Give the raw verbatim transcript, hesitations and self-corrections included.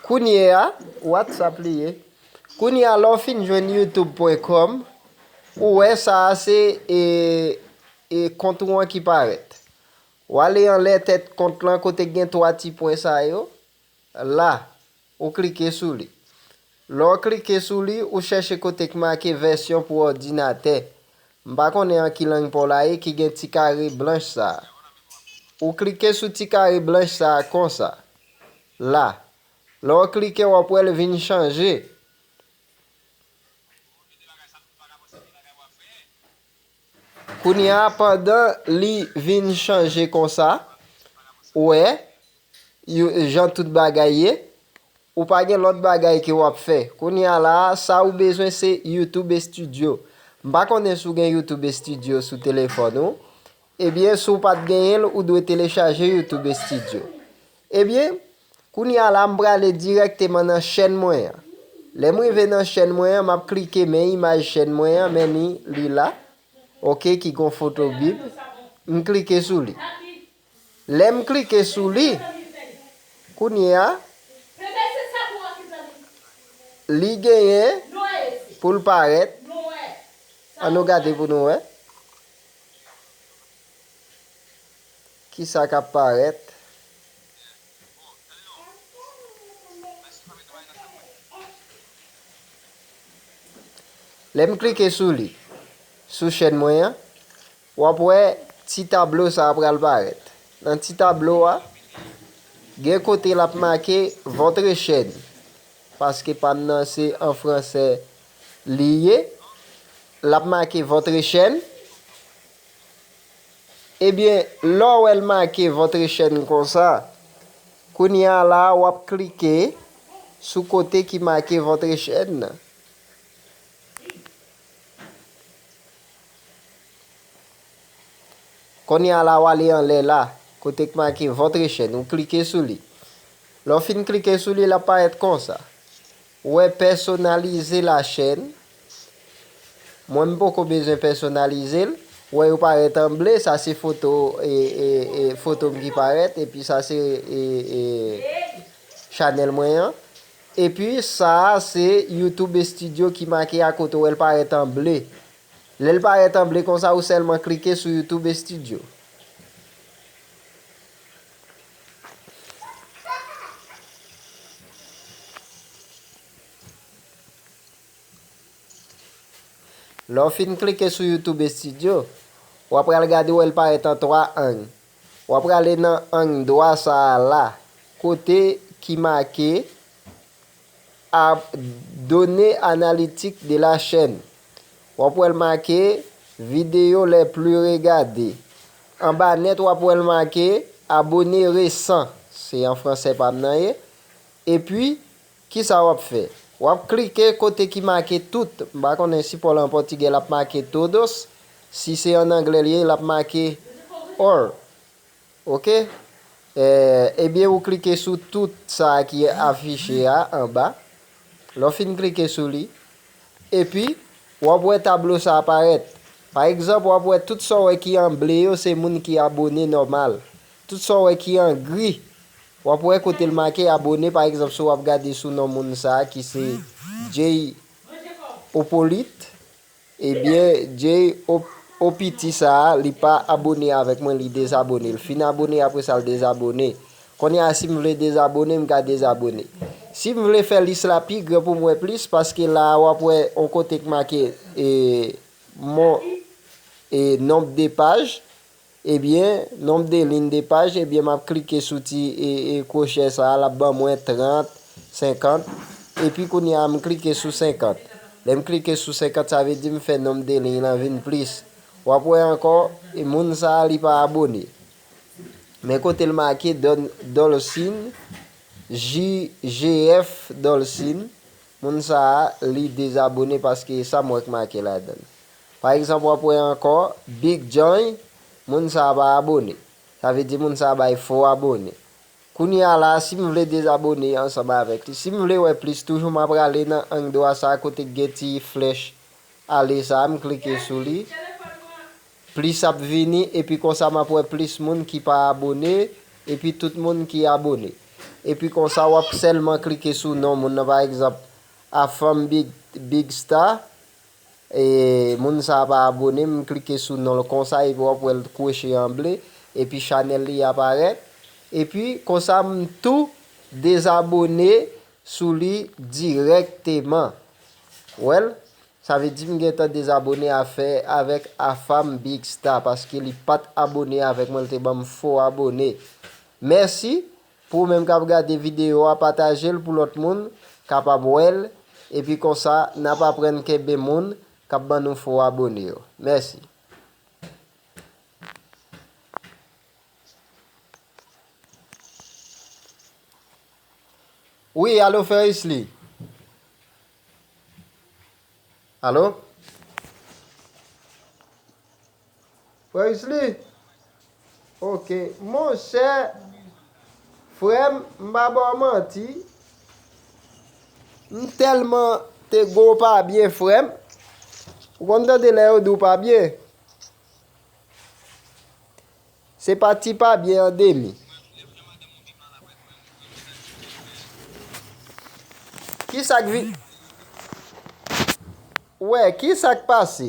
Kounye a, WhatsApp li ye. Kounye a, lè w fin jwenn youtube pwen kòm, ou wè sa a se, e, e, kont ou an ki parèt. W ale anlè tèt kont lan kote k gen twa ti pwen sa yo. La, ou klike sou li. Lè w klike sou li, ou chèche kote k make vèsyon pou òdinatè. M pa konnen an ki lang pa w la ye ki gen ti kare blanch sa a. Ou klike sou ti kare blanch sa a konsa. La. Lè w klike, w ap wè l vin chanje. Kounye a, pandan li vin chanje konsa, ou wè, yo, jan tout bagay ye, ou pa gen lòt bagay ke w ap fè. Kounye a la a, sa ou bezwen se YouTube Studio. M pa konnen si w gen YouTube Studio sou telefòn ou. Ebyen, si w pa t genyen l, ou dwe telechaje YouTube Studio. Ebyen, kounye a la, m prale dirèkteman nan chèn mwen an. Lè m rive nan chèn mwen an, m ap klike men imaj chèn mwen an, men ni li la. Oke, ki gon foto Bib. M klike sou li. Lè m klike sou li, kounye a, li genyen pou l parèt. An nou gade pou nou wè. Kisa k ap parèt? Lè m klike sou li, sou chèn mwen an, w ap wè ti tablo sa a pral parèt. Nan ti tablo a, gen kote l ap make Votre chaîne, paske pa m nan se an fransè li ye, l ap make Votre chaîne. Ebyen, lè w wè l make Votre chaîne konsa, kounye a la a, w ap klike sou kote ki make Votre chaîne nan. Kounye a la, w ale anlè la, kote k make Votre chaîne, ou klike sou li. Lè w fin klike sou li, l ap parèt konsa. Ou wè, personnaliser la chaîne. Mwen, m poko bezwen pèsonalize l. Ou wè, yo parèt an ble, sa se foto, e, e, e, foto m ki parèt, epi sa se, e, e, chanèl mwen an. Epi sa a se YouTube Studio ki make a kote w wè l parèt an ble. Lè l parèt an ble konsa, ou sèlman klike sou YouTube Studio. Lè w fin klike sou YouTube Studio, w ap pral gade w wè l parèt an twa ang. W ap prale nan ang dwa sa a la, kote ki make a, données analytiques de la chaîne. W ap wè l make vidéos les plus regardées. Anba nèt, w ap wè l make abonnés récents. Se an fransè pa m nan ye. Epi, kisa w ap fè? W ap klike kote ki make tout. M pa konnen si pa w la an pòtigè, l ap make todos. Si se an anglè l ye, l ap make all. Oke? Eh, ebyen, ou klike sou tout sa a ki afiche a anba. Lè w fin klike sou li, epi w ap wè tablo sa a parèt. Pa egzanp, w ap wè tout sa w wè ki an ble yo, se moun ki abone nòmal. Tout sa w wè ki an gri, w ap wè kote l make abone. Pa egzanp, si w ap gade sou non moun sa a ki se Jay Opolite, ebyen, Jay O-, Opiti sa a, li pa abone avèk mwen, li dezabone. L fin abone, apre sa, l dezabone. Kounye a, si m vle dezabone, m ka dezabone. Si m vle fè lis la pi gran pou m wè plis, paske la a, w ap wè yon kote k make, e, mon, e, nombre de pages. Ebyen, nombre de lignes de page, ebyen, m ap klike sou ti, e, e, kwochè sa a, l ap ban mwen trant, senkant, epi kounye a, m klike sou senkant. Lè m klike sou senkant, sa vle di m fè nombre de lignes lan vin plis. W ap wè ankò, e, moun sa a, li pa abone. Men kote l make Don-, Dolcine, J G F Dolcine, moun sa a, li dezabone paske sa m wè k make ladan l. Pa egzanp, w ap wè ankò, Big John, moun sa a pa abone. Sa vle di moun sa a bay fo abone. Kounye a la, si m vle dezabone ansanm avèk li, si m vle wè plis, toujou m ap prale nan ang dwa sa a kote k gen ti flèch ale sa a, m klike sou li. Plis ap vini, epi konsa m ap wè plis moun ki pa abone, epi tout moun ki abone. Epi konsa w ap sèlman klike sou non moun nan, pa egzanp, Afanm Big, Big Star. E moun sa a pa abone, m klike sou non l konsa, epi w ap wè l kwoche an ble, epi chanèl li aparèt. Epi konsa m tou dezabone sou li dirèkteman. Wè l? Sa vle di m gentan dezabone afè avèk Afanm Big Star, paske li pa t abone avèk mwen, li te ban m fo abone. Mèsi pou ou menm k ap gade videyo a, pataje l pou lòt moun kapab wè l, epi konsa n ap aprann kenbe moun k ap ban nou fo abone yo. Mèsi. Wi, alo, Frè Isli. Alo? Frè Isli? Ok. Monchè, frè m, m pa ba w manti. M tèlman te gwo pa byen, frè m. Ou konn tande lè yo di w pa byen? Se pa ti pa byen an demi. Ki sa k vi-, wè, ki sa k pase?